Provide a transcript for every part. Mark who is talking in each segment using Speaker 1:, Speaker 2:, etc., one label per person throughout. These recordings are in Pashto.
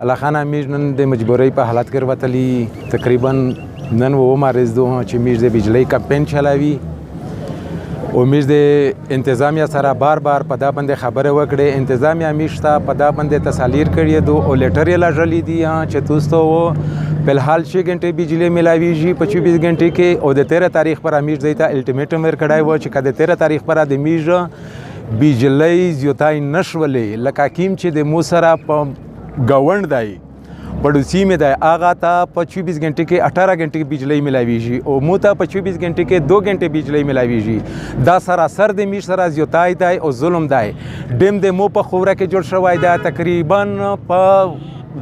Speaker 1: الله خانه، میږ نن د مجبورۍ په حالت کې وتلی. تقریبا نن و مریض دو چې میږ د بجلی کمپاین چلاوي او میږ د انتظامیه سره بار بار په دا باندې خبره وکړې. انتظامیه میږ ته په دا باندې تسالیر کړی دو او لیټر یې لږلې دي چې تاسو ته فلحال 6 غنټې بجلی ملاویږي په 24 غنټې کې، او د 13 تاریخ پر میږ دی ته الټیمیټم ورکړی و چې که د 13 تاریخ پر د میږ بجلی زیوتای نشولې، لکه کیم چې د مو سره په ګاونډ دی، پړوسی مې دی، هغه ته په 24 غنټې کې 18 غنټې بجلی ملاویږي او مو ته په 24 غنټې کې 2 غنټې بجلی ملاویږي. دا سراسر د میږ سره زیوتای دی او ظلم دی. ډیم د مو په خوره کې جوړ شوی دی، تقریبا په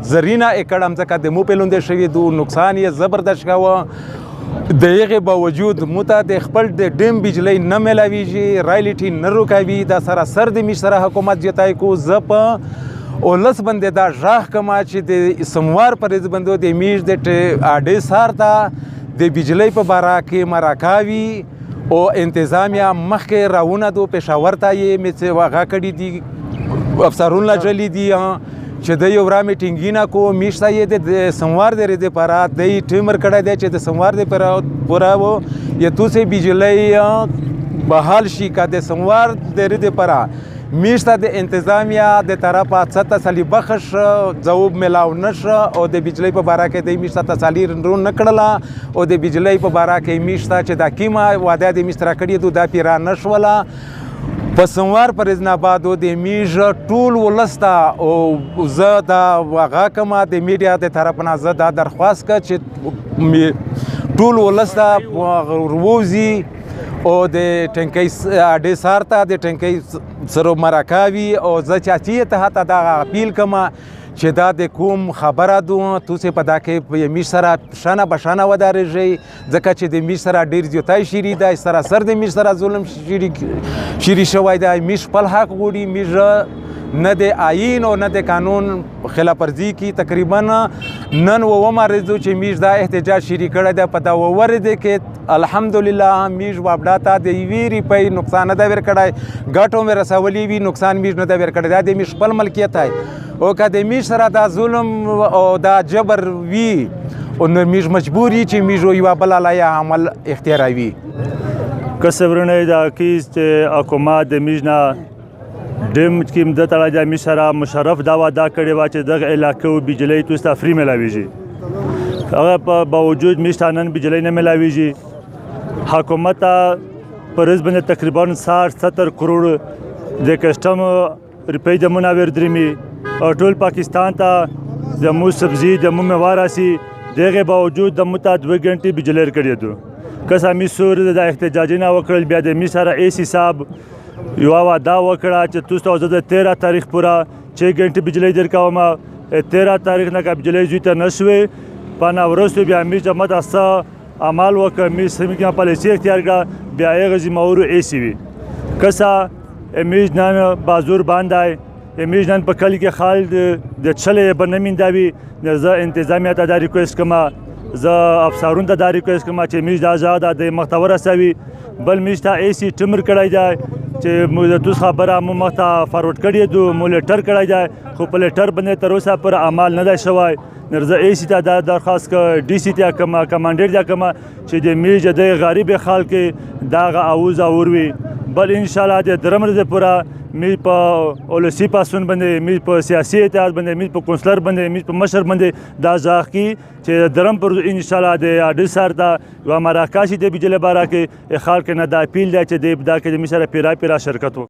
Speaker 1: زرینه ایکړ مځکه د مو په لوندې شوې دو، نقصان یې زبردست کاوه. د هغې باوجود مو ته د خپل د ډیم بجلی نه ملاویږي، رایلټي نه روکوي. دا سراسر د میږ سره حکومت زیوتای کو. زه په اولس باندې دا ږغ کوم چې د سموار پر ورځ باندې د میږ د اډې سار ته د بجلی په باره کې مرکاوي او انتظامیه مخکې راونه دو پېښور ته یې مې څه هغه کړي دي، افسرون لږلي دي چې د یو را میټینګینه کو. میږ ته یې د سموار د ورځې لپاره دی ټیم ورکړی دی چې د سموار د پوره و یې توسې بجلی بحال شي. که د سموار د ورځې لپاره میږ ته د انتظامیه د طرفه څه تسلي بخش ځواب میلاو نه شو او د بجلی په باره کې د میږ ته تسلي نه کړله او د بجلی په باره کې میږ ته چې دا کیمه وعده د میږ سره کړې دو دا پیرا نه شوله، په سموار پر اذن آبادو د میږ ټول ولس ته او زه دا هغه کوم د میډیا د طرف نه زه دا درخواست که چې ټول ولس ته وروځي او د ټینکۍ اډې سار ته د ټینکۍ سره مرکاوي. او زه چاچي ته حتی دا اپیل کوم چې دا د کوم خبره دو تاسو په دا کې میږ سره شانه بشانه ودرېږئ، ځکه چې د میږ سره ډېر زیوتای شری دی، سراسر د میږ سره ظلم شری شوی دی. میږ خپل حق غواړي، میږ نه د آئین او نه د قانون خلاف ورزي کی. تقریبا نن اوومه ورځ چې میږ دا احتجاج شری کړی دی. په دا اووه ورځې کې الحمدلله میږ وابډا ته د یوې روپۍ نقصان نه دی ورکړی، ګټو مې رسولي وي، نقصان میږ نه دی ورکړی. دا د میږ خپل ملکیت دی او که د میږ سره دا ظلم او دا جبر وي او نو میږ مجبور یي چې میږ یوه بله لایحه عمل اختیاروي.
Speaker 2: که ورونه دا کیس چې حکومت د میږ نه ډیم کې د تړه د میږ سره مشرف دا وعده کړې وه چې دغه علاقې بجلی توس ته فري ملاویږي، هغه په باوجود میږ ته نن بجلی نه ملاویږي. حکومت ته پر ورځ باندې تقریبا 60 70 کروڑ د کسټم روپۍ د مناور درمي او ټول پاکستان ته د مو سبزي د مو میوه راسي، دغه باوجود د مو ته 2 غنټې بجلی ورکړې دو. که سمې سور د احتجاجونه وکړل، بیا د می سره ای سی صاحب یوه وعده وکړه چې تاسو ته زه د 13 تاریخ پوره 6 غنټې بجلی درکوم. 13 تاریخ نه که بجلی زوی ته نه شوې، په نه وروسته بیا می چې مته څه عمل وکړ، می سیمې کې پالیسي اختیار کړه، بیا هغه ذمهوارو ای سی وي. کسا امیج نن بازور باندې امیج نن په کلی کې خال د چلې به نه مینداوي. زه انتظامیه ته دا ریکویسټ کوم، زه افسرون ته دا ریکویسټ کوم چې میج دا ځای دا د مخته ورسوي. بل میج ته ای سی ټمر کړی دی چې موږ د توس خبره مو مخته فارورډ کړی دو، مو لیټر کړی دی، خو په لیټر باندې تر اوسه پر عمل نه دی شوی. زه ای سی ته دا درخواست که ډي سي ته کوم، کمانډر ته کوم چې د میج د غریب خلک دغه اوز اوروي. بل ان شاء الله د درم ورځې پوره می په اولسی پاسون باندې، می په سیاسي اتحاد باندې، می په کونسلر باندې، می په مشر باندې دا ځاخ کی چې درم پر ان شاء الله د اډې سر ته یوه مرکه شي د بجلی باره کې. خلک نه دا اپیل دی چې د دا کې د می سره پیرا پیرا شرکت وکړي.